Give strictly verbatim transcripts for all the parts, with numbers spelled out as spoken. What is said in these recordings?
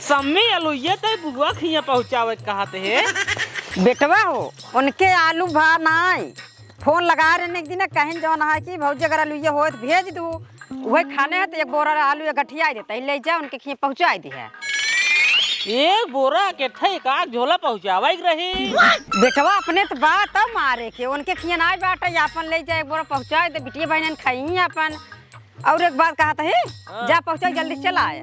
सम्मी, अलुइया तै बुआ खिया पहुँचावे के कहत हे। बेटवा हो, उनके आलू भा नाई। फोन लगा रहे एक दिन, कहिन जौन है कि भौजी अगर अलुइया होए तो भेज दू, वही खाने है तो एक बोरा आलू या गठिया देता ही, ले जा उनके खिया पहुँचा दिहे। एक बोरा के ठे एक आध झोला पहुँचावे के रही। बेटवा अपने तो बात है मारे के, उनके खिया नाई बाटे, आपन ले जा एक बोरा पहुँचा दे, बिटिया बहनन खाई आपन। और एक बात कहत ही, हाँ। जा पहुँचा, जल्दी चला आए।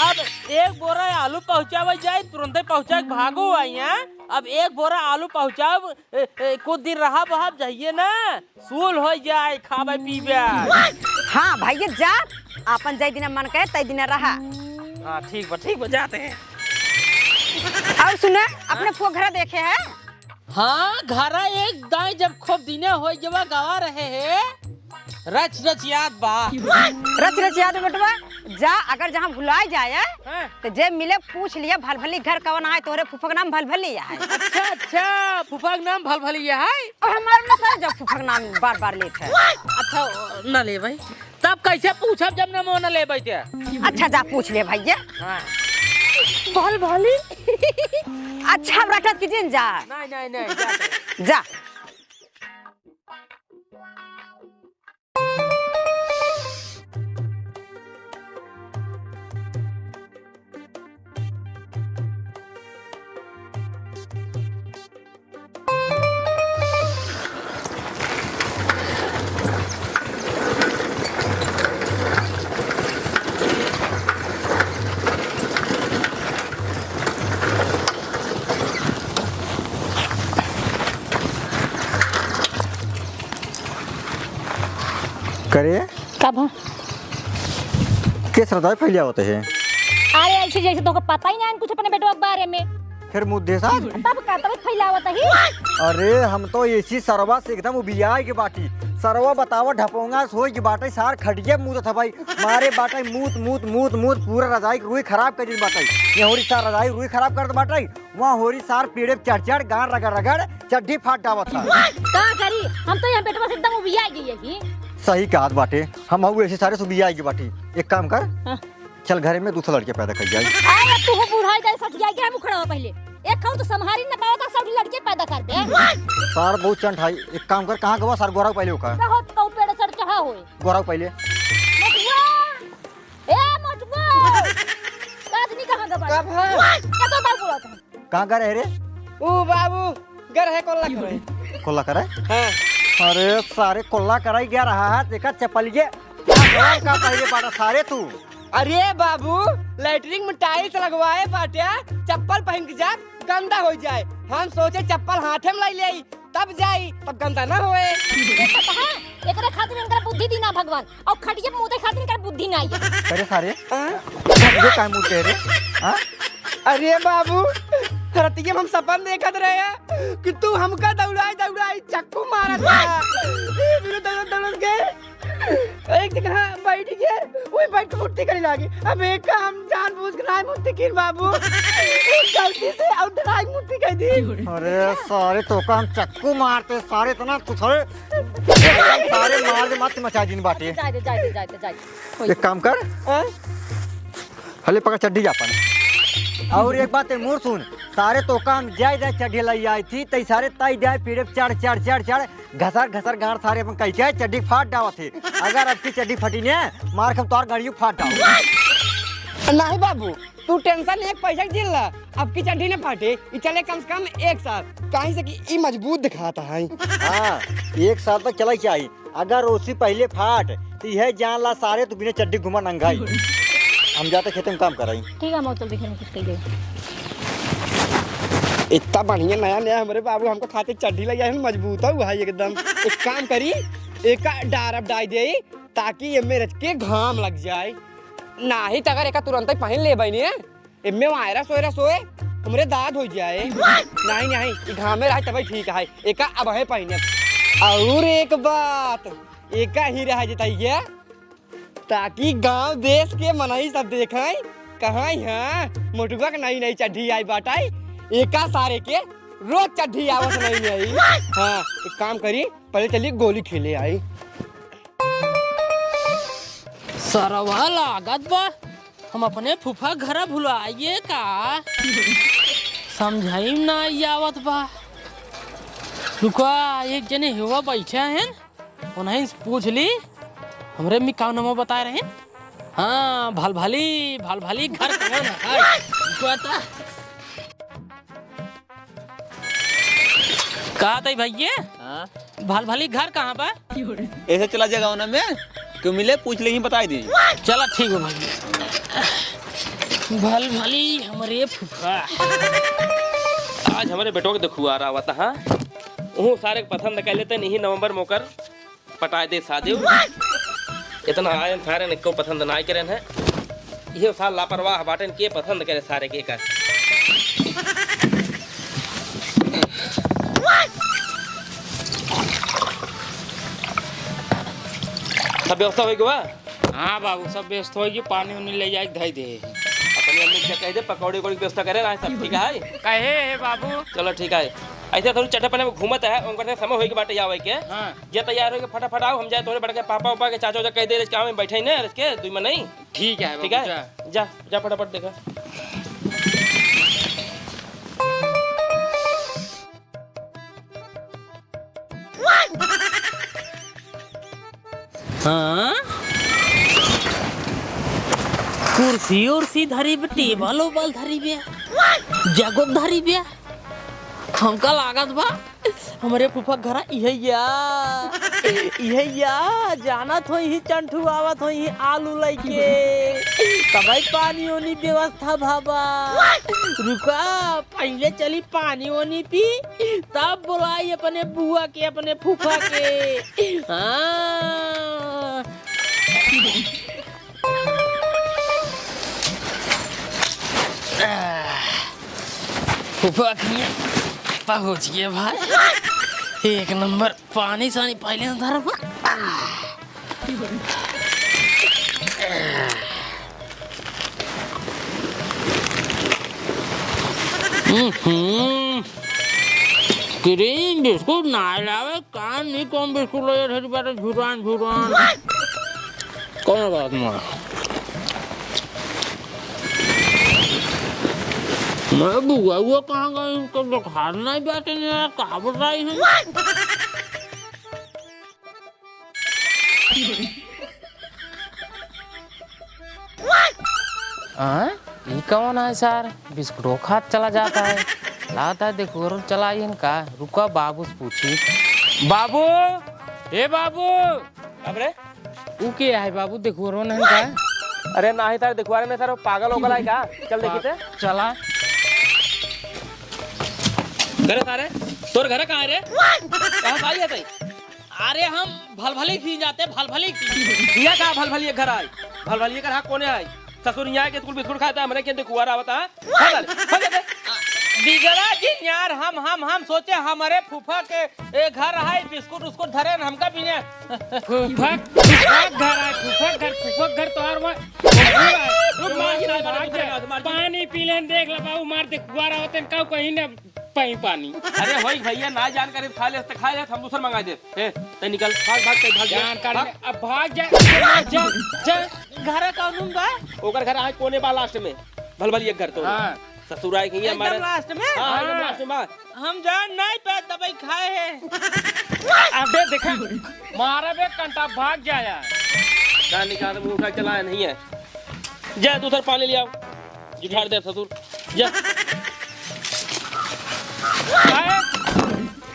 अब एक बोरा आलू पहुँचावे जाए, तुरंते पहुँचा के भागो आई, हाँ? अब एक बोरा आलू पहुँचाओ, ए, ए, कुछ दिन रहा बहाब जाइए ना, सूल हो जाए, खाबे पीबे। हाँ भैया जा, आपन जय दिन मन कहे तय दिन रहा। हाँ ठीक बा, ठीक बा, जाते हैं। और सुने, अपने फुआ घर देखे है? हाँ, घरा एक दाई जब खूब दिने होइ गवा गवा रहे हे, रच रच याद बा। रच रच याद बेटवा, जा अगर जहाँ भुलाए जाए, हाँ। तो जे मिले पूछ लिया, भलभली घर कवन आए, तोहरे फूफक नाम भलभली है। अच्छा, अच्छा, फूफक नाम भलभली है। और हमारे ना सर जब फूफक नाम बार बार लेत है। अच्छा, ना ले भाई। तब कैसे पूछब जब नमो न लेबै ते? अच्छा, जा पूछ ले भैया। हाँ। भलभली। अच्छा, अब रटत की जिन जा। नहीं, नहीं, नहीं, जा। जा। करे? का भा? केस रजाई फैलिया होते हैं। अरे ऐसे जैसे तोहका पता ही ना है कुछ अपने बेटवा के बारे में। फिर मुद्दे सा? तब का तब फैलावत ही? अरे हम तो ऐसी सरवा से एकदम उबियाई के बाटी। सरवा बतावा ढपोंगा सोई के बाटे, सार खटिया मूत था भाई। मारे बाटे मूत, मूत, मूत, मूत, पूरा रजाई के रुई खराब कर दी बाटे। ये होरी सार रजाई रुई खराब कर दे बाटे। वहाँ होरी सार पीड़े पे चढ़ चढ़, गान रगड़ रगड़, चड्ढी फाट डावत है। का करी? हम तो यहाँ बेटवा से एकदम उबिया गई है ही। सही कहत बाटे, हम हऊ ऐसे सारे से उबिया गई बाटी। एक काम कर, हाँ। चल घरे में दूसरा लड़के पैदा कर जाए। अरे तू हो बुढ़ाई जाए, सठ जाए के हम उखड़ा पहले। एक खाऊ तो संभारी न पावत, सब लड़के पैदा कर दे। सार बहुत चंट है, एक काम कर, कहाँ गवा सार गोरा पहले होका। बहुत कऊ पेड़ सर चढ़ा होए। गोरा पहले। मटुआ! ए मटुआ! राजनी कहाँ गवा? का भा? का तो बाबू बोलत है? कहाँ गए रहे रे? ऊ बाबू, गए रहे कोल्ला करे। कोल्ला करे? हाँ। अरे सारे कोल्ला कराई गया रहा है, देखा चपलिए। का पहले बाटा सारे तू। अरे बाबू, लैट्रिन में टाइल्स लगवाए बाटे, चप्पल पहन के जा, गंदा हो जाए। हम सोचे चप्पल हाथे में लाई ले, तब जाई, तब गंदा ना होए। देखत हा, एकरे खातिर इनकर बुद्धि दीना भगवान, और खटिया पे मूते खातिर इनकर बुद्धि ना आई। अरे सारे, हाँ? ये काय मूते रे? हाँ? अरे बाबू, रतिया में हम सपन देखत रहे कि तू हमका दौड़ाई दौड़ाई चक्कू मारत रहा। फिर दौड़त दौड़त गए, एक जगह बैठ के, वही बैठ के मुट्ठी करे लागी। अब एक का हम जानबूझ के ना मुट्ठी कीन बाबू, गलती से और डराई मुट्ठी कर दी। अरे सारे तोका हम चक्कू मारते सारे, इतना तू सारे, सारे मार के मत मचा दिन बाटे। जाए दे, जाए दे, जाए दे, जाए दे। एक काम कर, हाँ? हले पकड़ चड्ढी जा अपन। और एक बात है, मोर सुन, सारे तोका हम जाए जाए चड्ढी लाई आई थी, तई सारे ताई जाए पीड़े चढ़ चढ़ चढ़ चढ़ घसर घसर गांड सारे अपन कई के चड्ढी फाट डावत है। अगर अब की चड्ढी फटी ने, मार के हम तोर गाड़ियों फाट डाव। नहीं बाबू, तू टेंशन एक पैसा के झेल ला, अब की चड्ढी न फाटे, ई चले कम से कम एक साल, काहे से कि ई मजबूत दिखाता है। हाँ, एक साल तक चला चाहिए। अगर ओसी पहले फाट, तो यह जान ला सारे तू बिना चड्ढी घुमा नंगाई। हम जाते खेते में काम कराई। ठीक है, हम चल देखे कुछ कह दे। इतना बढ़िया नया नया हमरे बाबू हमको खातिर चड्ढी लइ आए हैं, मजबूत है भाई एकदम। एक काम करी, एक डारब डाई दे, ताकि ये मेरे के घाम लग जाए, नाही तो अगर एक तुरंत ही पहन ले बहनी, एमे वायरस वायरस होए, हमरे दाद हो जाए। नहीं, नहीं, ई घामे रहे तबे ठीक है। एका अब है पहिने। और एक बात, एका ही रह जतइए, ताकि गांव देश के मनई सब देखें, कहाँ यहाँ मोटुआ के नई नई चड्ढी आई बाटाई, एका सारे के रोज चड्ढी आवत नहीं आई। हाँ, एक काम करी, पहले चली गोली खेले आई। सरवा लागत बा, हम अपने फूफा घरा भुलाइए का? समझाई ना आवत बा। रुका, एक जने हेवा बैठे हैं, उन्हीं से पूछ ली। हमरे में का नमो बताए रहे? हाँ, भलभली, भलभली घर कहाँ ना है? रुका ता। का तई भैया? हाँ? भलभली घर कहाँ बा? ऐसे चला जा गाँव में, क्यों मिले, पूछ ले ही बताई दी। चला ठीक बा भैया। भलभली हमरे फूफा। आज हमरे बेटो के देखुआ रहा हुआ था, हाँ? वो सारे के पसंद कर लेते नहीं, नवंबर मोकर पटाए दे सादेव। इतना आयन सारे ने को पसंद ना करेन है। ये सार लापरवाह बाटेन, के पसंद करे सारे के का। सब व्यवस्था होई गवा? हाँ बाबू, सब व्यवस्था होई गई, पानी उनी ले जाए धई दे। अपनी अम्मी से कह दे पकौड़े उकौड़े की व्यवस्था करे ना, सब ठीक है? कहे है बाबू। चलो ठीक है, ऐसे थोड़ी चट्टे पने में घूमत है, उनका समय होई के बाटे आवे के। हाँ। जे तैयार होइके फटाफट आओ, हम जाए तोरे बड़के पापा उपा के, चाचा उचा कह दे रहे कि आओ, हम बैठे ही ना रह के, दुई मनई। ठीक है ठीक बाबू, है, जा। जा, जा फटाफट देखा। हाँ? कुर्सी उर्सी धरी बे, टेबल उबल धरी बे, जगो धरी बे। हमका लागत बा, हमरे फूफा के घरा इहे या, इहे या, जानत होई ही चंठू आवत होई ही आलू लइके। तबई पानी ओनी व्यवस्था भा बा। रुका, पहिले चली पानी ओनी पी, तब बोलाई अपने बुआ के, अपने फूफा के। हाँ। फूफा खिया पहुँच गए भाई। एक नंबर पानी सानी पहले से धर। हम्म, क्रीम बिस्कुट ना लावे, कान नहीं कौन बिस्कुट ले धरी बाटे, झुरान झुरान। कौन बात मार? मैं बुआ हुआ कहाँ गई? इनको बुखार नहीं बैठे नहीं यार, कहाँ बताई हम? हाँ? ई कौन है सार? बिस्कुटो खात चला जाता है। लागता है देखो और चला आई इनका। रुका बाबू से पूछी। बाबू! ए बाबू! अब रे? ऊ के है बाबू? देखो रो नहीं का? अरे नाही सार, देखो रे नहीं सार, पागल हो गया है का? चल देखी ते। चला। करे सारे, तोर घर कहाँ है रे? कहाँ से आई है तई? अरे हम भलभली खी जाते, भलभली खी। हिया का भलभली घर आई? भलभली घर हाँ कोने आई? ससुर हिया के स्कूल बिस्कुट खाता, हमरे के देखुआ रहा बता। हाँ सारे, हाँ सारे। बिगड़ा जिन यार, हम, हम, हम सोचे हमरे फूफा के, ए, घर है, बिस्कुट उस्कुट धरे न हमका पीने। फूफा, फूफा घर है, फूफा घर, फूफा घर तोहार वहाँ। रुक, मार के ना, मार के ना, मार के ना। पानी पी लेन, देख ले बाबू, मार दे, गुआरा होते न, काऊ कहीं न पई पानी। अरे होई भैया, ना जान करे, खा ले, त खा ले, हम दूसर मंगा दे। ए, ते निकल, भाग, भाग, ते भाग, जान कर भाग। अब भाग जा, जा, जा, जा। घर कौन बा? ओकर घर आज कोने बा last में, भलभली एक घर तो। हाँ। ससुराई के ही एकदम हमारे last में? हाँ, एकदम हाँ। Last में। हम जान नहीं पाए, तबई खाए हैं। अबे देखा, मारा बे कंटा, भाग जाया। ना निकाल, मुंह उठा चला नहीं है। जा, तू उधर पानी ले आओ। जुठार दे ससुर। जा। काहे?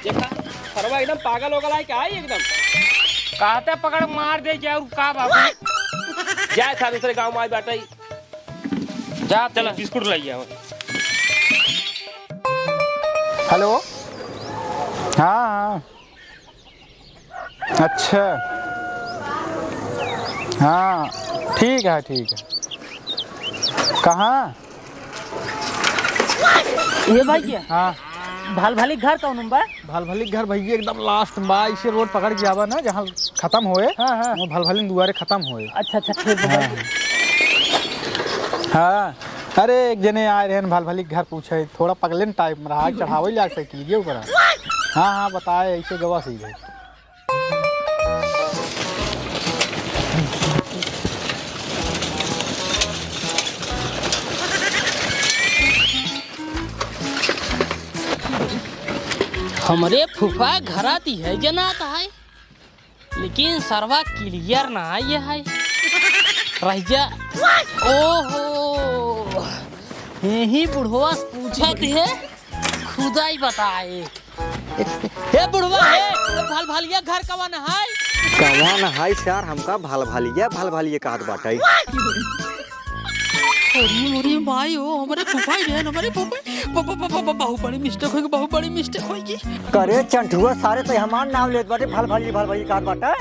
देखा, सरवा एकदम पागल हो गला है, क्या है एकदम? कहते पकड़ मार दे, जा, और का बाबू? जाए था दूसरे गांव में, आज बाटे। जा, चला, बिस्कुट लाई आओ। Hello। हाँ, हाँ। अच्छा। हाँ, ठीक है, ठीक है। कहाँ? ये भैया। हाँ। भलभली घर कौन बा? भलभली घर भैया एकदम last में बा, इसे road पकड़ के आवा ना, जहाँ खत्म होए, हाँ, हाँ। वो भलभली दुआरे खत्म होए। अच्छा, अच्छा, ठीक बा हाँ। भैया। हाँ। अरे, एक जने आए रहन भलभली घर पूछे, थोड़ा पगलेन type में रहा, चढ़ावे लाग साइकिल के ऊपर। हाँ, हाँ, बताए, ऐसे गवा सही है। हमरे फूफा घरा ती है जनात है, लेकिन सरवा clear ना आए है। रह जा। ओहो, यही बुढ़वा से पूछत है, खुदा ही बताए। ए बुढ़वा, हे, भलभलिया घर कवन है? कवन है सार, हमका भलभलिया, भलभलिया कहत बाटे। अरे, अरे भाई हो, हमरे फूफा ही रहन, हमरे फूफा। ब-, ब-, ब-, ब-, ब-, बहुत बड़ी mistake होई, बहुत बड़ी mistake होई। करे चंठुआ, सारे तो हमार नाम लेत बाटे, भलभली, भलभली कहत बाटे।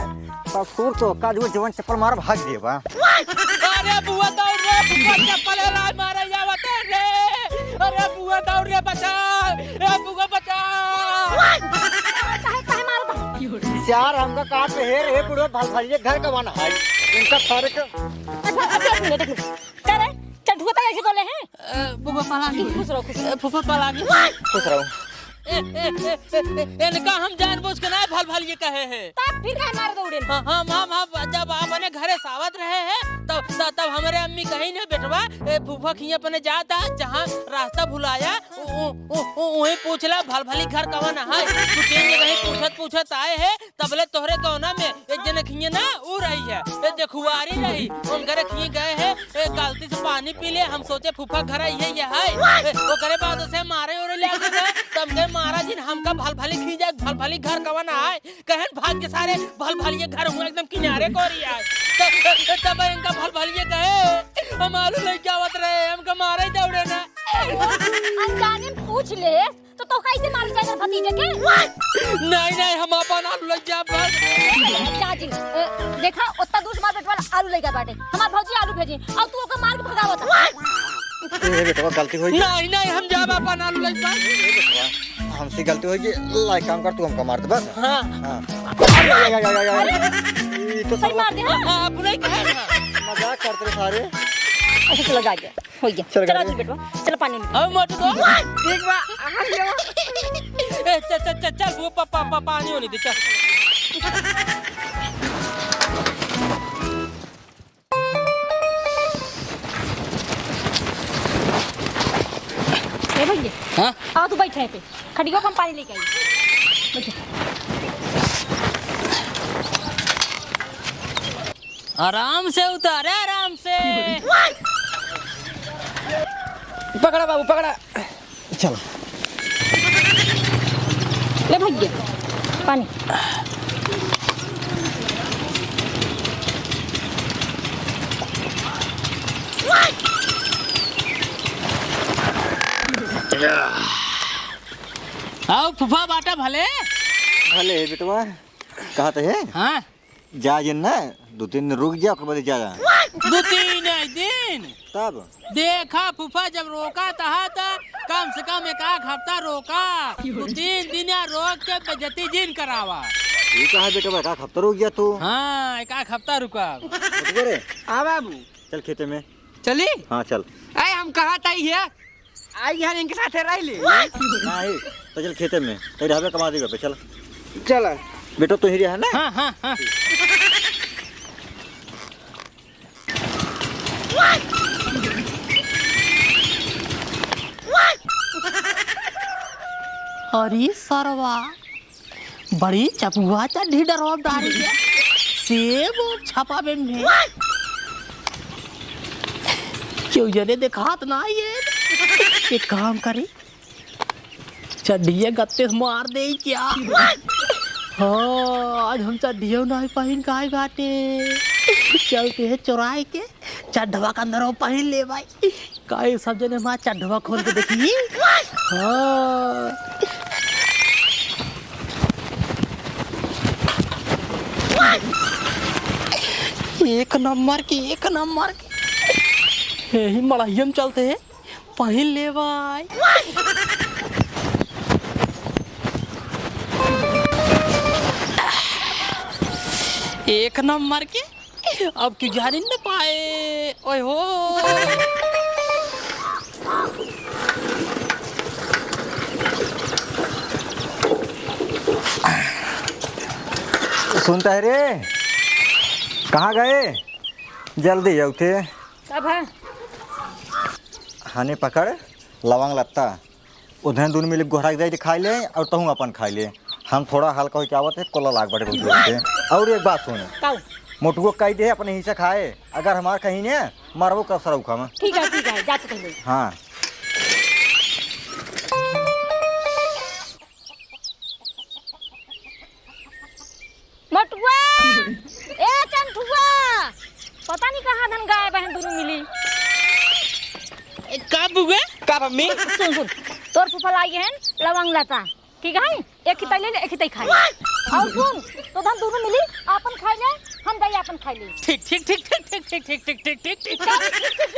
ससुर तो का जो जवन चप्पल मार भाग देबा। अरे बुआ दौड़ रे, फूफा चप्पल हेराय मारे आवत रे। अरे बुआ दौड़ रे, बचा। ए बुआ बचा। काहे, काहे मारत है? यार, हमका काट रहे रे बुढ़वा, भलभलिया घर कवन है? इनका सारे के अच्छा, अच्छा, एक मिनट, एक मिनट। का रे? चंठुआ तो ऐसे बोले हैं? ए, फूफा पलागी। खुश रहो, खुश रहो। ए, फूफा पलागी। खुश रहो। ए, ए, ए, ए, ए, इनका हम जानबूझ के ना भलभलिया कहे हैं। तब फिर काहे मार दौड़े? हाँ, हम, हम, हम जब अपने घरे से आवत रहे हैं, तब, तब, तब हमरे अम्मी कही ना, "बेटवा, ए, फूफा खिया अपने जाता, जहाँ रास्ता भुलाया, उ, उ, उ, उ, वहीं पूछ ला, भलभली घर कवन है।" दू तीन जगह ही पूछत, पूछत आए हैं, तबले तोहरे गौना में एक जने खिए ना, ऊ रही है, ए, देखुआरी रही, उनकरे खिए गए हैं, ए, गलती से पानी पी ले, हम सोचे फूफा घर आई है, ये है, ए, ओकरे बाद उसे मारे ओरे ले आते हैं, तब गए मारा जिन हमका भलभली खींचा, भलभली घर कवन है, कहन भाग के सारे भलभलिए घर हुआ एकदम किनारे कोरी आए, त-, त-, तब इनका भलभलिए कहे, "हम आलू लेके आवत रहे, हमका मारे दौड़े ना।" अनजाने में पूछ ले, तो, तो कैसे मार जाएगा भतीजे के? नहीं, नहीं, हम अपन आलू लग जाब बस। चाची, अ, देखा, ओत्ता दूर से मार बेटवा आलू लेके बाटे। हमार भौजी आलू भेजी, और तू ओके मार के भगावत है। ए बेटवा, गलती होई गई। नहीं, नहीं, हम जाब अपन आलू लग जाब। ए बेटवा, हमसे गलती होई गई। लाई काम कर, तू हमका मार दे बस। हाँ। हाँ। अरे, अरे, अरे, अरे, अरे। ई तो सही सब मार दे, हाँ। हाँ, आप नहीं कहे ना। मजाक करते रहे सारे। अच्छा, चलो, जा, जा। हो गया। चल, चल, गाड़ी। आदमी बेटवा, चल पानी उनी। अब मत दो। ठीक बा, आ गया। ए, चल, चल, चल, चल, वो पा-, पा-, पा-, पानी होने दे, चल। ए भैया। हाँ? आओ, तू बैठे है पे। खटिया पे हम पानी लेके आई। बैठे। आराम से उतारे, आराम से। पकड़ा बाबू, पकड़ा। चलो। ले भैया, पानी। आओ फूफा बाटा भले। भले है बेटवा, कहत है। हाँ। जा जिन ना, दो तीन दिन रुक जा, ओकर बाद जा, जा। दो तीन दिन? तब? देखा फूफा, जब रोका तहा त कम से कम एक आध हफ्ता रोका। दो तीन दिन या रोक के बेइज्जती जिन करावा। ई कहा बेटवा, एक आध हफ्ता रुक जा तू। हाँ, एक आध हफ्ता रुका। रुक रे। आ बाबू। चल खेते में। चली? हाँ, चल। ए, हम कहा ताई है, आई यार, इनके साथे रह ले। नहीं, तो चल खेते में, तो रहबे कमा देगा पे, चल। चल। बेटो, तू ही रहा ना? हाँ, हाँ, हाँ। अरे सरवा, बड़ी चपुआ चड्ढी डरवा डारी है। सेब ओब छपा बेन में। क्यों जने देखात ना ये। एक काम करी, चड्ढिया गत्ते से मार दे क्या? हाँ, आज हम चड्ढिया ना पहिन काहे बाटे। चलते हैं चुराए के, चड्ढवा के अंदर वो पहिन ले भाई। काहे सब जने हमार चड्ढवा खोल के देखी? हाँ। एक नंबर की, एक नंबर की। यही मड़हियम चलते हैं, पहिन ले भाई। एक नंबर के। अब की जानी न पाए। ओए हो। सुनता है रे, कहाँ गए? जल्दी आओ थे। कब है? हाने पकड़, लवंग लत्ता। उधर दुनू मिली गोहरा के दे दे खाइ ले और तहूँ अपन खाइ ले। हम थोड़ा हल्का होइ के आवत है, कोला लाग बाटे बहुत जोर से। और एक बात सुन, काऊ? मोटुओ कहि दे अपने हिस्सा खाए, अगर हमार कहीं ने मारबो कर सरऊ खामा। ठीक है, ठीक है, जा तू पहले। हाँ। मटुआ, ए चंठुआ, पता नहीं कहाँ धन गायब है दुनू मिली। ए, का बुआ? का मम्मी? सुन, सुन, तोर फूफा लाई है लवंग लता, ठीक है? एक ही तई ले ले, एक ही तई खाई। और सुन, तो धन दुनू मिली, आपन खाई ले, हम जाई आपन खाई ले। ठीक, ठीक, ठीक। का ठीक, ठीक, ठीक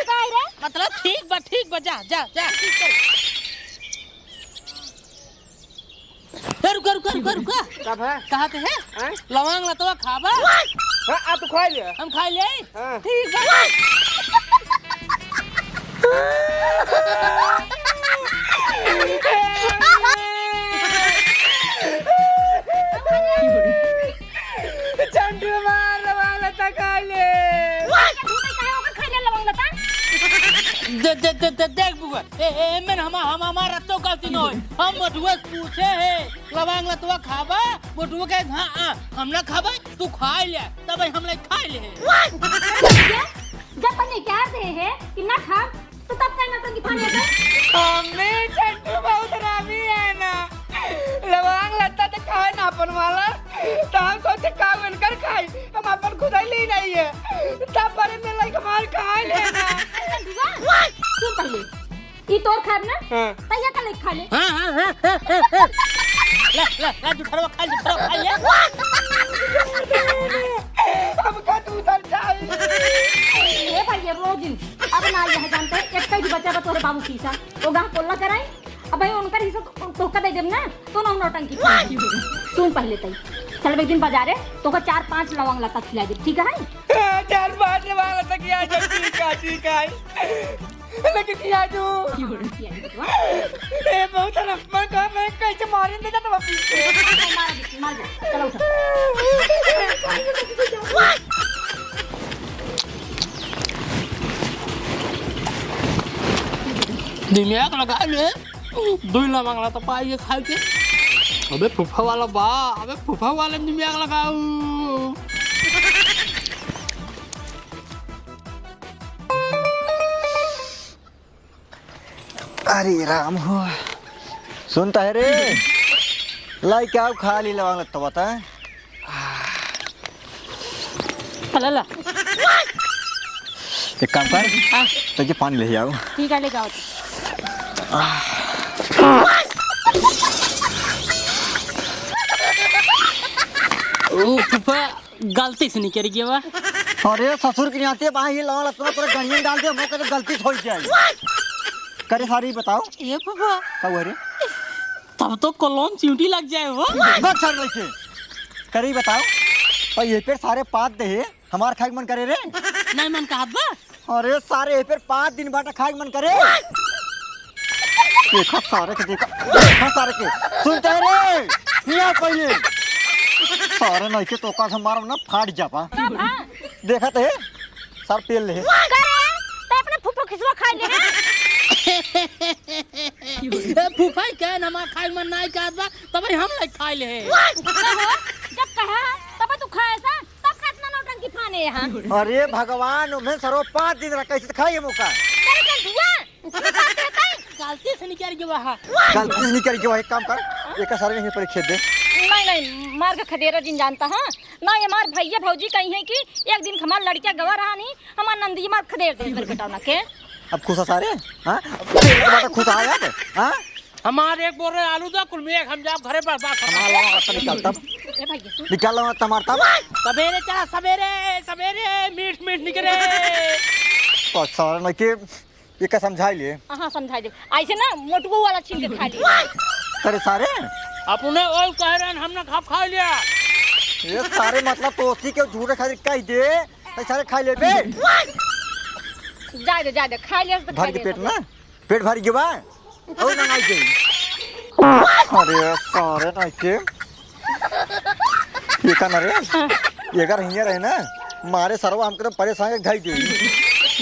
आई रे? मतलब ठीक बा, ठीक बा, जा, जा, जा। ए, रुका, रुका, रुका, रुका। का भा? कहाँ ते है? हैं? लवांग लतवा खाबा? हाँ, आ तू खाइ ले। हम खाइ ले? हाँ। ठीक बा। चंदू मार लवांग लता खाइ ले। दे, दे, दे, दे, देख बुआ, ए, ए, एमेन हम, हम, हमार रत्तो गलती न होई। हम मोटुआ से पूछे है, लवांग लतवा खाबा? मोटुआ कहे, "हाँ, आ, हम ना खाबा, तू खाइ ले।" तब हम ले खाइ ले। जब पहले कह दे है कि ना खा, तो तब का नौटंकी फान लेता? हमें चंदू बहुत हरामी है ना, लवांग लता तो खाए ना अपन वाला, तो हम सोचे का उनकर खाई, हम अपन खुद ही ले नहीं है, तब बड़े में लाइक मार खाए लेना। चंदुआ, सुन पहले, ई तोर खाब ना? हाँ। तैया का लेके खा ले। हाँ, हाँ, हाँ, हाँ, हाँ, हाँ। ले, ले, ले, जुठरवा खा ले, जुठरवा खा ले। हमका दूसर चाही। ए भाई, ये रोज इन, अब ना यह जानते, एक कई बच्चा बा तोरे बाबू की सा। तो गाँव कोल्ला कराई, अब भाई उनकर हिस्सा तो, तोहका दे देब ना, तो ना नौटंकी खा। सुन पहले तई, चल एक दिन बाजारे, तोहका चार पांच लवंग लता खिला देब, ठीक है? चार पांच लवंग लता खिला देब, ठीक है, ठीक है। लेकिन खिया दू। ए, बहुत सारा मन का मैं कैसे मारे दे जाता वापिस से। मार दे, मार दे। चलो उठो। दिमाग लगा ले, दुई लवंग लता पाई के खाए के। अबे फूफा वाला बा, अबे फूफा वाले में दिमाग लगाऊ। अरे राम हो, सुनता है रे, लाई क्या खा ली लवांग लता बता। ला, ला। एक काम कर, हाँ। तो ये पानी ले आओ। ठीक है, ले जाओ। ओ फूफा, गलती से निकल गया बा। अरे ससुर के नाते बा, ये लवा लतवा तोरा गड़ियन डाल दे, मौके तो गलती से हो जाए। करे सारी बताओ। ये फूफा। का हुआ रे? तब तो कलम चिउँटी लग जाए हो। बस सर लइके। करे बताओ। और ये पे सारे पात दे, हमार खाए के मन करे रे। नहीं मन कहत बा। अरे सारे, ए पेर पाँच दिन बाटे, खाए के मन करे। देखा सारे के, देखा, देखा सारे के। सुनते हैं रे, हिया पहिले। सारे नहीं के तो का से मारम ना, फाट जाबा। का भा? देखा तो है, सर पेल ले। करे, ते अपने फूफा खिसवा खाए ले। ए, फूफा के ना हमार खाए के मन नहीं कहत बा, तब हम नहीं खाए ले। कहो, जब कहा, तब तू खाए सा। तब का इतना नौटंकी फाने यहाँ? अरे भगवान, ओमे सरो पाँच दिन रहा, कैसे खाई हम ओका? तेरे के धुआं, ये बात रहता है? गलती से निकल गया है। गलती से निकल गया है, एक काम कर, एक सारे यहीं पर खेद दे। नहीं, नहीं, मार के खदेरा जिन जानता, हाँ? नहीं, हमार भैया भौजी कही है कि एक दिन हमार लड़किया गवा रहा नहीं, हमार नंदी मार खदेर दे मेरे बेटा ना के। अब खुश है सारे, हाँ? अब तेरे के बाद खुश आया अब, हाँ? हमार एक बोरे आलू दा, कुल में एक हम जाब घरे पर बात खत्म। हमार लौंग लत्ता निकाल तब। ए भाई, सुन। निकाल लौंग लत्ता हमार तब। सबेरे चला, सबेरे, सबेरे, मीठ, मीठ निकले। तो सारा नहीं के, ये का समझाई ले? हाँ, समझाई दे। ऐसे ना, मोटुओ वाला छीन के खा लिए। करे सारे? अपने ओल कह रहे हैं, हमने खा, खा लिया। ये सारे मतलब तो उसी के झूठे खातिर कह दे, तो सारे खा ले बे। जा दे, जा दे, खा लिया तो भर खा के लिया पेट सब। ना? पेट भर गया बा? और मंगाई के। अरे, सारे नहीं के। ये का ना रे? ये अगर हियाँ रहे ना, मारे सरवा हमके तो परेशान के ढाई दे।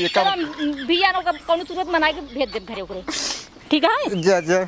ये का चल, हम बिया लोग का कौनो तुरंत मनाई के भेज देब घरे ओकरे। ठीक है? जा, जा।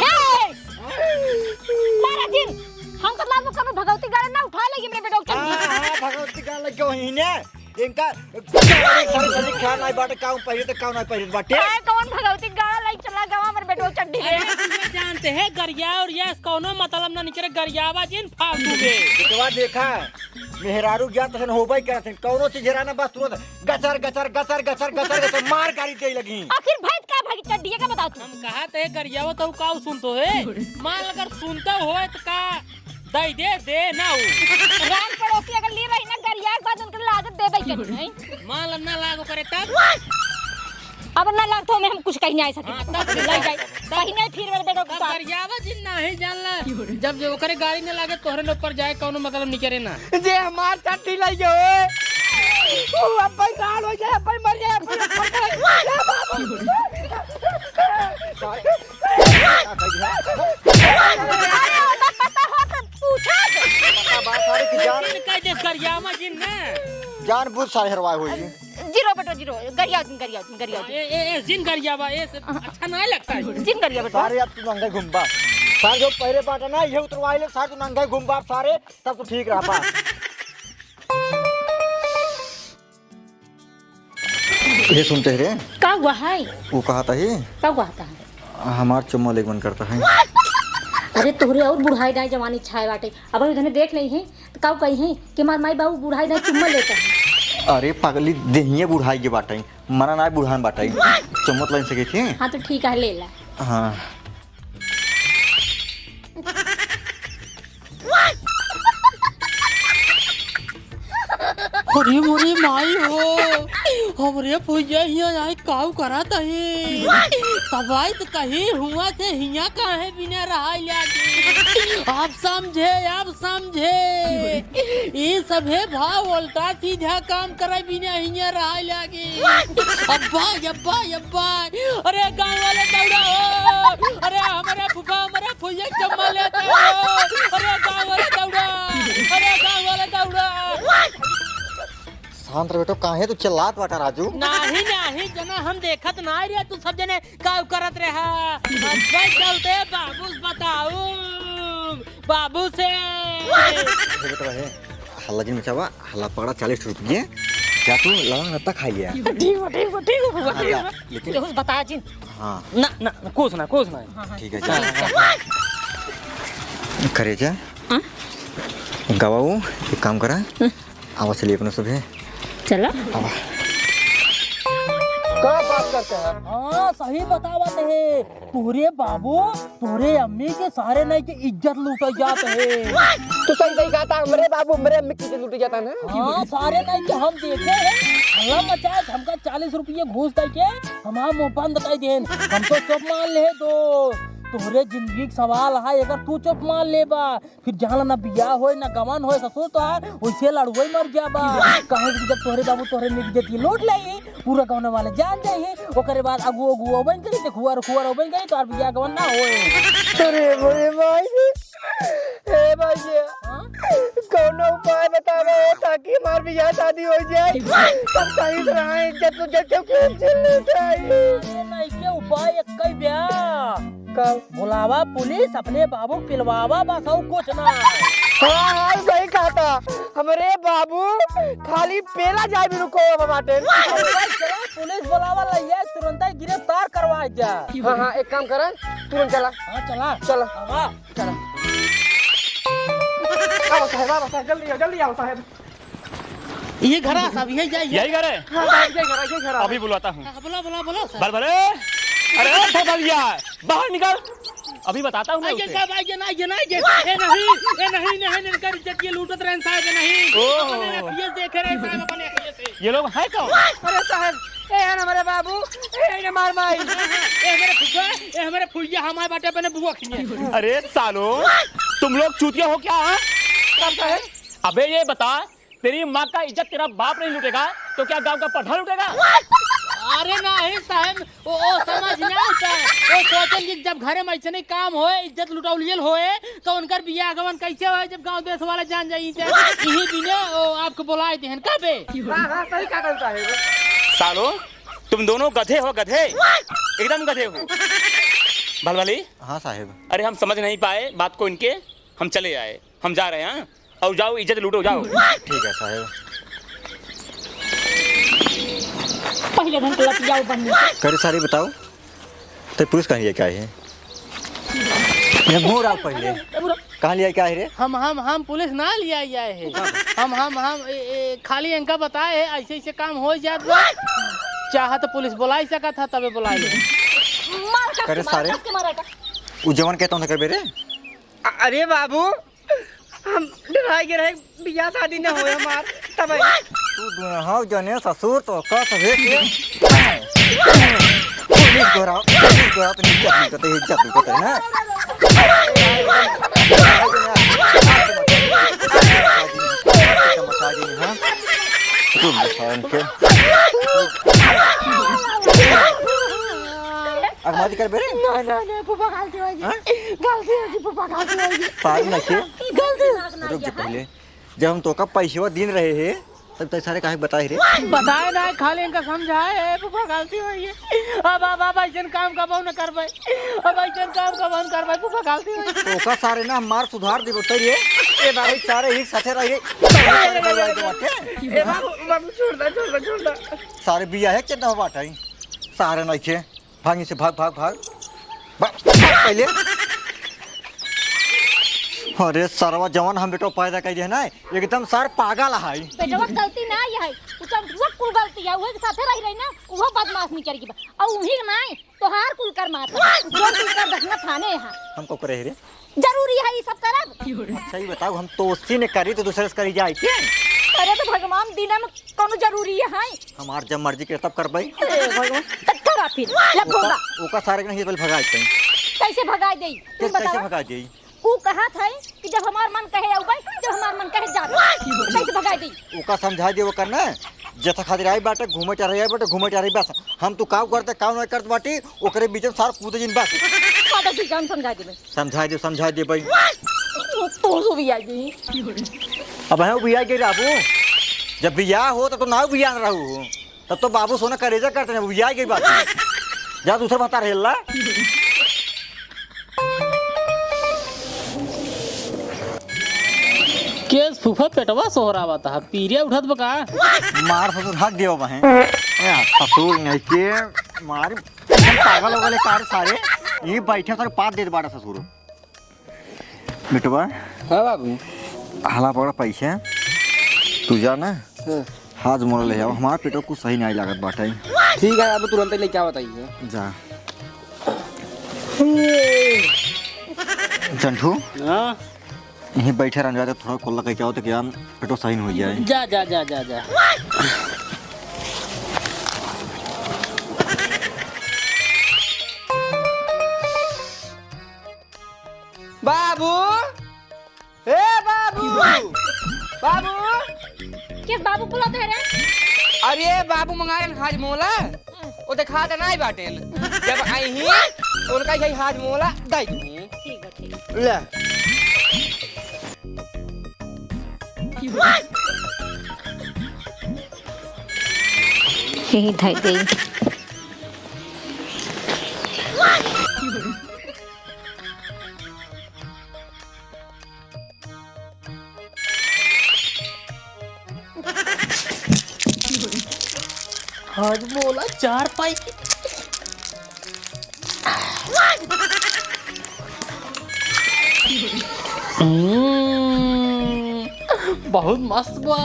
हे! मारा जिन, हम तो लाभ कोनो भगवती गाड़ी ना उठा लेगी मेरे बेटो के। हाँ, हाँ, भगवती गाड़ी लग गई ने। इनका सारे सारे ख्याल नहीं बाटे, काऊ पहिरे तो काऊ नहीं पहिरे बाटे। ए, कौन भगवती गाड़ा लाई चला गवा हमर बेटवा चड्ढी रे। अरे, तुम जानते हैं, गरिया और यस कौनो मतलब ना निकरे, गरियावा जिन फालतू में। बेटवा देखा, मेहरारू ज्ञान तहन होबे करत हन, कौनो चीज हेराना बस तुरंत गचर, गचर, गचर, गचर, गचर, गचर मार गाड़ी दे लगी। आखिर भैंस का भागी चड्ढी है का बताओ तू? हम कहा थे गरियावा तो काऊ सुनतो है, माल अगर सुनता होए तो का दई दे, दे ना हो। राम पड़ोसी अगर ले रही ना गरिया के बाद उनके लागत देबे के नहीं। मान ला ना लागो करे तब। अब ना लागतो में हम कुछ कहीं नहीं आ सके। हाँ, तब ले जाए। कहीं नहीं फिर मेरे बेटो के तब साथ। गरियावा जिन ना है जान ला। जब जो ओकरे गाड़ी ना लागे तोहरे न ऊपर जाए कौनो मतलब नहीं करे ना। जे हमार चड्ढी लई गए। ओ अब भाई राड़ हो जाए, अब भाई मर जाए, अब भाई मर जाए। अरे, ओकर पता हो तो पूछो। पता बा सारे की जान। जिन कह दे गरियावा जिन ना। जान बुझ सारे हरवाए होई। जीरो बेटो जीरो, गरिया जिन, गरिया जिन, गरिया जिन। ए, ए, ए, जिन गरियावा, ए, से अच्छा ना लगता है। जिन गरिया बेटो। सारे अब तू नंगे घूमबा। सारे जो पहले बाटा ना, ये उतरवाई ले, सारे तू नंगे घूमबा, सारे तब तो ठीक रहा बा। ये सुनते रे। का हुआ है? वो कहा था ही। का हुआ था? हमार चुम्मा लेके मन करता है। अरे तोहरे और बुढ़ाई डाई जवानी छाए बाटे। अब उधर देख नहीं है तो का कही है कि हमार माई बाबू बुढ़ाई डाई चुम्मा लेता है। अरे पगली देहिए बुढ़ाई के बाटे, मना ना बुढ़ान बाटे। चुम्मा तो ले सके थे। हाँ तो ठीक है ले ला। हाँ। अरे मोरे माई हो, हमरे भुइया हिया आई काऊ करत ही। तब आई त कहीं हुआ से हिया काहे बिना रहाई लागी। अब समझे, अब समझे। ई सभे भाव उल्टा सीधा काम करे बिना हिया रहाई लागी। अब्बा, अब्बा, अब्बा। अरे गाँव वाले दौड़ा हो। अरे हमरे फूफा, हमरे फुइया चम्मा लेते हो। अरे गाँव वाले दौड़ा। अरे गाँव वाले दौड़ा। शांत रह बेटो, काहे तू चिल्लात बाटा राजू? नाही, नाही, जना हम देखत नाही रे, तू सब जने का करत रहा। अब्बे चलते बाबू से बताऊ, बाबू से। हे बेटवा, हे, हल्ला जिन मचावा, हल्ला पकड़ा चालीस रुपये। जा तू लगा रत्ता खा लिया। ठीक बा, ठीक बा, ठीक बा, बुआ, हाँ, ठीक जा, बा। लेकिन केहू से बता जिन। हाँ। ना, ना, कुछ ना, कुछ ना। हाँ, हाँ। ठीक है, जा। ठीक है। करे जा। हाँ? गवा वो, एक काम करा। हाँ। आवा चलिए अपने सभे। चला। आवा। का बा? करते हैं। हाँ, सही बतावत है। तोहरे बाबू, तोहरे अम्मी के सारे नाई के इज्जत लूटे जात है। तू सही, सही कहता, हमरे बाबू, हमरे अम्मी की इज्जत लूटे जाता ना। हाँ, सारे नाई के हम देखे हैं। हल्ला मचाए, हमका चालीस रुपये घूस दे के हमार मुंह बंद कर देन। हम तो चुप मान ले दो। तोहरे जिंदगी के सवाल है, अगर तू चुप मान लेबा, फिर जहाँ ना बियाह होए, ना गवन होए, ससुर तोहार, वैसे लड़ुए मर जाबा। कहे कि जब तोहरे बाबू तोहरे में इज्जत लूट लेई, पूरा गाँव वाले जान जाई, ओकरे बाद अगुओ अगुओ बन करी, देखुआ रखुआ बन करी, तोहार बियाह गवन ना होए। अरे मोरे भाई, ए भाई, हाँ? कौनो उपाय बतावे ताकि हमार बियाह शादी हो जाए, तब सही से रहे, इज्जत उज्जत के कुछ नहीं खाई। अरे नहीं के उपाय एक ही ब्याह। का? बुलावा पुलिस, अपने बाबू के पिलवावा, बस और कुछ ना। हाँ, हाँ, सही कहता। हमरे बाबू खाली पेला जाए भी रुको अब बाटे। पुलिस बुलावा, लइया तुरंत ही गिरफ्तार करवा जा। हाँ, हाँ, एक काम करा, तुरंत चला। हाँ, चला। चला। आवा। चला। आओ साहेब, आओ साहेब, जल्दी आओ, जल्दी आओ साहेब। ये घर आ साहब, यही जाइए। यही घर है? हाँ, साहब, यही घर है, यही घर है। अभी बुलाता हूँ। हाँ, बोलो, बोलो, बोलो, साहब। बल भले। अरे, ओ भलिया, बाहर निकल। अभी बताता हूँ मैं आइए उसे। साहब, आइए ना, आइए ना, आइए। ए नहीं, ए नहीं, नहीं, नहीं, इनकर इज्जत ये लूटत रहे साहब, ए नहीं। ओह। अपने अखिए से देखे रहे साहब, अपने अखिए से। ये लोग हैं कौन? अरे साहब, ए हैं हमारे बाबू, ए हैं हमार माई। ए हमारे फुफा, ए हमारे फुइया, हमारे बाटे अपने बुआ खिए। अरे सालो, तुम लोग चूतिया हो क्या, हाँ? कब साहब? अबे ये बता, तेरी माँ का इज्जत तेरा बाप नहीं लूटेगा, तो क्या गांव का प्रधान लूटेगा? अरे नहीं साहब, ओ, ओ समझ ना साहब। ओ सोचन कि जब घरे में ऐसे नहीं काम होए, इज्जत लुटाउलियल होए, तो उनकर बियाह गवन कैसे होए, जब गांव देश वाला जान जाई? इही बिने ओ आपको बुलाए देहन कबे। हाँ, हाँ, सही कहा साहब। सालो, तुम दोनों गधे हो, गधे, एकदम गधे हो। भलभली। हाँ साहब। अरे हम समझ नहीं पाए बात को इनके, हम चले आए, हम जा रहे हैं, हाँ? और जाओ, इज्जत लूटो, जाओ। ठीक है साहब। पहिले धन के लतियाओ बन्नी। करे सारी बताओ, ते पुलिस कहाँ लेके आए हैं? ये मुंह राख पहिले। कहाँ लेके आए रे? हम, हम, हम पुलिस ना लिया आए हैं। हम, हम, हम, ए, ए, खाली इनका बताए हैं, ऐसे, ऐसे काम हो जात बा। चाहे तो पुलिस बुलाई सकत है, तबे बुलाई ले। मार कस करे के, मार सारे। कस के मारा का। उ जवन कहता हूँ ना करबे रे। अ-, अरे बाबू, हम डराए के रहे, बियाह शादी ना होए हमार, तब आई। तू दुनहौ जने ससुर तो का सभे के। पुलिस गोरा, पुलिस गोरा तो इज्जत नहीं करते, इज्जत नहीं करते ना। तुम बता इनके। अगमादी करबे रे? ना, ना, ना, फूफा गलती हो गई। हाँ? गलती हो गई, फूफा गलती हो गई। पार ना के? गलती हो गई। रुक जा पहिले। जब हम तोका पैसवा दिन रहे हैं, तब तै सारे काहे बताए रे? बताए ना, खाली इनका समझाए है, फूफा गलती हो गई। अब, अब, अब ऐसन काम कबहू न करबे। अब ऐसन काम कबहू न करबे, फूफा गलती हो गई। तोका सारे ना हम मार सुधार देबो तै रे। ए बाबू। सारे ही साथे रह गए। ए बाबू, बाबू छोड़ दे, छोड़ दे, छोड़ दे। सारे बियाह है कितना बात है? सारे नहीं खे। भाग इसे, भाग, भाग, भाग। भाग, भाग पहिले। अरे सरवा, जवन हम बेटो पैदा कर दिया ना, एकदम सार पागल है। बेटवा गलती ना ये है, उ चंदुआ कुल गलती है, उहे के साथे रही रही ना, उहो बदमाश निकल गई बा। और उही के नाई, तोहार कुल कर माता, जो कुल कर दखना थाने यहाँ। हमको करे रे? जरूरी है ये सब करब? अच्छा, ये बताओ, हम तोसी ने करी तो दूसरे से करी जाए के? अरे, तो भगवान दीना में कौनो जरूरी है? हमार जब मर्जी करे तब करबे। ए भगवान, तो करा फिर, ले ओका, भोगा। ओका सारे के नहीं, पहले भगाए के। कैसे भगाए देई? तू कैसे, कैसे बतावा। भगाए देई? ऊ कहत है कि जब हमार मन कहे आउबे, जब हमार मन कहे जाबे। कैसे भगाए देई? ओका समझाए दे, ओकर ना, जथा खातिर आई बाटे, घूमे टहरे आई बाटे, घूमे टहरे बस। हम तू काव करते, काव नहीं करते बाटी, ओकरे बीच में सार कूदे जिन बस। हाँ, तो ठीक है, हम समझाए देबे। समझाए दे, समझाए दे भाई। तू सो भी आ गई। अब है बिया गई रहू, जब बिया हो तब तो ना बिया रहू, तब तो बाबू सोना करेजा करते ना, बिया गई बात। जा दूसरा बता रहे ला। केस फूफा पेटवा सोहरावत ह, पीरिया उठत बा का? मार ससुर हक दियो बहे। ए, ससुर नहीं के मार, एकदम पागल हो गए कार सारे। ये बैठे सारे पाद देत बाड़ा ससुर। बेटवा। हाँ बाबू। हला पकड़ा पैसे। तू जा ना। हाँ। हाथ मोड़ ले आओ, हमारा पेटो कुछ सही नहीं लागत बाटे। ठीक है, अब तुरंत ही लेके आवत ही है। जा। चंठू। हाँ? यहीं बैठे रहन जाते, थोड़ा कुल्ला कह के आओ तो क्या पेटो सही हो जाए। जा, जा, जा, जा, जा। बाबू, ए बाबू, बाबू। के बाबू बुलाते हैं रे? अरे बाबू मंगाए हाजमोला, वो देखा दे नाई बाटेन। जब आई ही, तो उनका यही हाजमोला दे दूँ। ठीक बा, ठीक। ले। यही धर दे। हाजमोला चार पाई। हम्म, बहुत मस्त बा।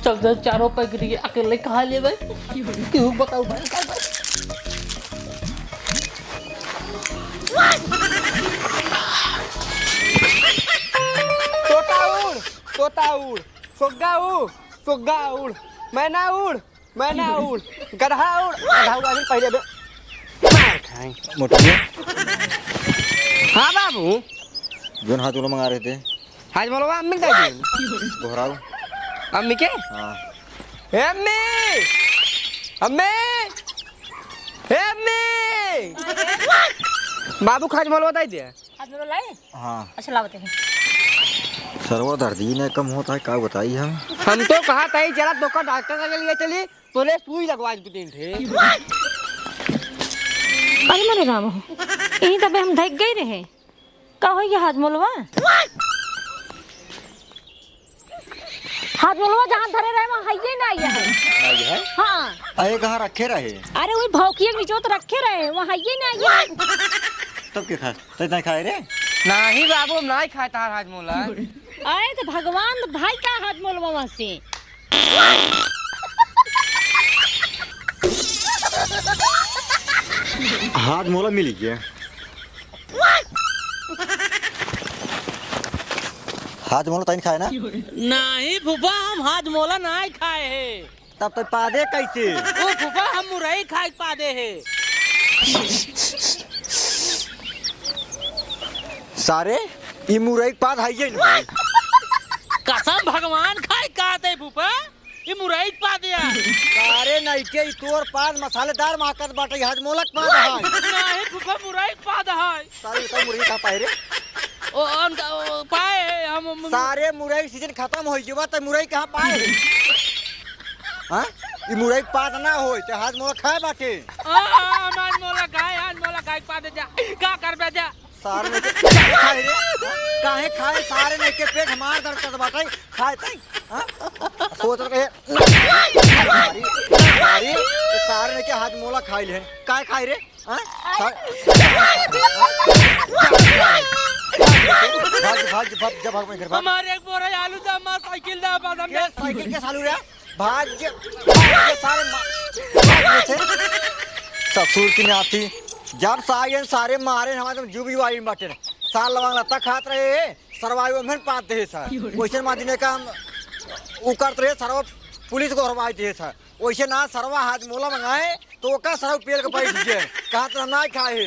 चल, चल, चारों पैकेट के अकेले खा लेबे। क्यों बताऊ भाई, का भाई? तोता उड़, तोता उड़, सुग्गा उड़, सुग्गा उड़, मैना उड़, मैना उड़, गदहा उड़, गदहा उड़, अभी पहले बे-, मार खाए। मोटू। हाँ बाबू। जोन हाजमोला मंगा रहे थे। हाजमोलवा अम्मी के दे दे। दोहराओ। अम्मी के? हाँ। ए अम्मी! अम्मी! ए अम्मी! बाबू का हाजमोलवा दे दे। हाजमोलवा लाए? हाँ। अच्छा, लावते हैं। सरवा दर्द ही नहीं कम होता है, का बताई हम? हम तो कहा था ही चला, तोका डॉक्टर का लिए चली, तोरे सुई लगवा दी तीन ठे। अरे मोरे राम हो, यहीं तबे हम धक गए रहे। का हो गया हाजमोलवा? हाजमोलवा जहाँ धरे रहे, वहाँ हइये ना आइया है। आई है? हाँ। अरे, कहाँ रखे रहे? अरे, वही भौकिया के नीचे तो रखे रहे, वहाँ हइये ना आइया है। तब के खा? तै नहीं खाए रे? नाही बाबू, हम नाही खाए तार हाजमोला। अरे, तो भगवान भाई का हाजमोलवा वहाँ से। हाजमोला मिल गया। हाजमोला तैन खाए ना? नाही फूफा, हम हाजमोला नाही खाए है। तब तो पादे कैसे? ओ फूफा, हम मुरई खाए के पादे है। सारे, ई मुरई के पाद है ये नहीं। कसम भगवान खाए का आते फूफा। ई मुरई के पाद या। सारे नइके, ई तोर पाद मसालेदार महकत बाटे, ई हाजमोला के पाद है। नाही फूफा, मुरई के पाद है। सारे, ई तो मुरई का पाए रे? ओ, उनका, ओ, पाए है, हम, हम, सारे मुरई के सीजन खत्म होइ गवा, त मुरई कहाँ पाए है? हाँ? ई मुरई के पाद ना होई, त हाजमोला खाए बाटे। हाँ, हाँ, हम हाजमोला खाए, हाजमोला खाए के पाद जा। का करबे जा? सारे नइके खाए रे? काहे खाए? सारे नइके पेट हमार दर्द करत बाटे, खाए तई? हाँ? सोच रहे, मारी, मारी, सारे नइके हाजमोला खाए ले। काय खाए रे? हाँ? सा-, भाग, भाग, भाग, जा, भाग, जा, भाग, जा, भाग। हमारे एक बोरा आलू दा, हमार साइकिल दा, बादाम के दा। साइकिल के सालू रे? भाग जे, भाग जे सारे मा-, भाग जे से। ससुर की नाती, जब सायन सारे मारे हमारे जू भी वाली बाटे। सार लवांग लत्ता खात रहे, सरवा वो में पात दे सर। वैसे मार दिने का हम उकरत रहे, सरवा पुलिस को हरवाई दे सर। वैसे ना सरवा हाजमोला मंगाए, तो ओका सरवा पेल के बैठ गए। कहा तो ना खाए।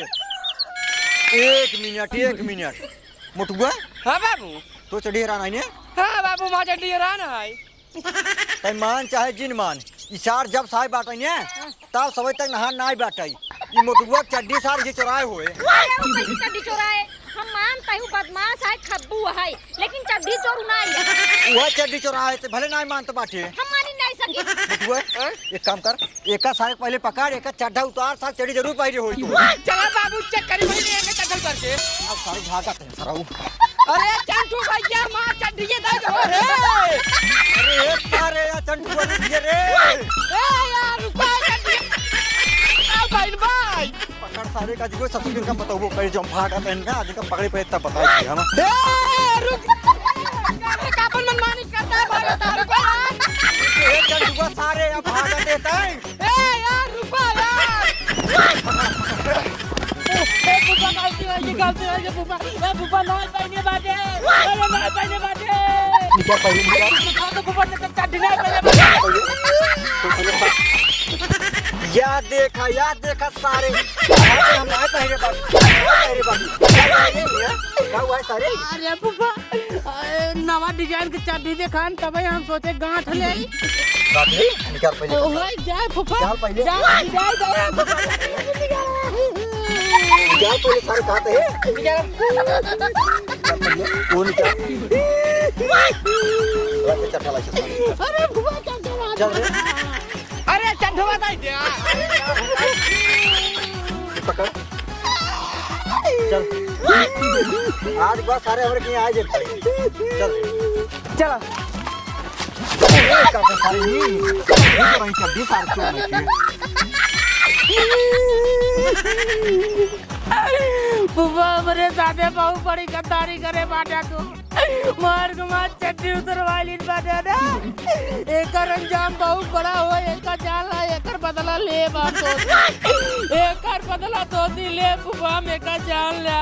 एक मिनट, एक मिनट। मोटुआ? हाँ बाबू। तो चढ़ी हरान आई ने? हाँ बाबू, माँ चढ़ी हरान है। तै मान चाहे जिन मान, ई सार जब साय बाटै ने, तब सबे तक नहा नाय बाटै। ई मोटुआ चड्डी सार ये चोराए होए। अरे, उ कैसे चड्डी चोराए? हम मानत हई, उ बदमाश है, खब्बू है, लेकिन चड्डी चोर नाय है। वह चड्डी चोराए, ते भले नाय मानत बाटे। हम मानी नाय सकी। मोटुआ, हाँ? एक काम कर, एका सारे पहले पकड़, एका चड्ढा उतार, सार चड्डी जरूर पहिरे होई तू। चला बाबू, चेक करी, वही एका चड्ढा उतार के। अब सारे भागत सरऊ। अरे चंटू भैया, माँ चड्ढिया दे दो रे। अरे ए सारे, या चंटू रुक जा रे। ए यार, रुको चड्ढिया। आ भाई, भाई। पकड़ सारे का, जिको ससुर का बताओ, वो कहीं जो भागा तैन का, आज का पकड़े पे इतना बताई थी हम। ए, रुक। अरे का अपन मनमानी करता है, भागता है, रुको यार। ए चंटू सारे, अब भागा देता है। गलती हो गई फूफा। ए फूफा, ना पहने बाटे। अरे ना पहने बाटे। निकाल पहले, निकाल। फूफा तो फूफा ने चड्ढी ना पहने बाटे। या देखा, या देखा सारे। अरे हम ना पहने बाटे। ना पहने बाटे। का हुआ है सारे? अरे फूफा, अरे नवा design के चड्ढी देखान, तबे हम सोचे गांठ ले आई। बाटे, निकाल पहले। ओ, होय, जाए फूफा। निकाल पहले। जा, जा, जा, फूफा। निकाल पहले सारे कहाँ पे है? निकाल। निकाल पहले। वो निकाल। रख दे चड्ढा लाइसेंस। अरे फूफा, चड्ढा लाइसेंस। चल रे। अरे चड्ढवा दे दे। पकड़। चल। आज बस सारे हमरे के यहाँ आ जाए। चल। चला। ए, का तो सारे नहीं। ये तो नहीं चड्ढी सारे चोर लेके। फूफा, हमरे साथे बहुत बड़ी गद्दारी करे बाटा तू। मार के मार चड्ढी उतरवा लीन बाटे ना। एकर अंजाम बहुत बड़ा हो, एकर जान ला, एकर बदला ले बाटो। एकर बदला तो दी ले फूफा, हम एकर जान ला।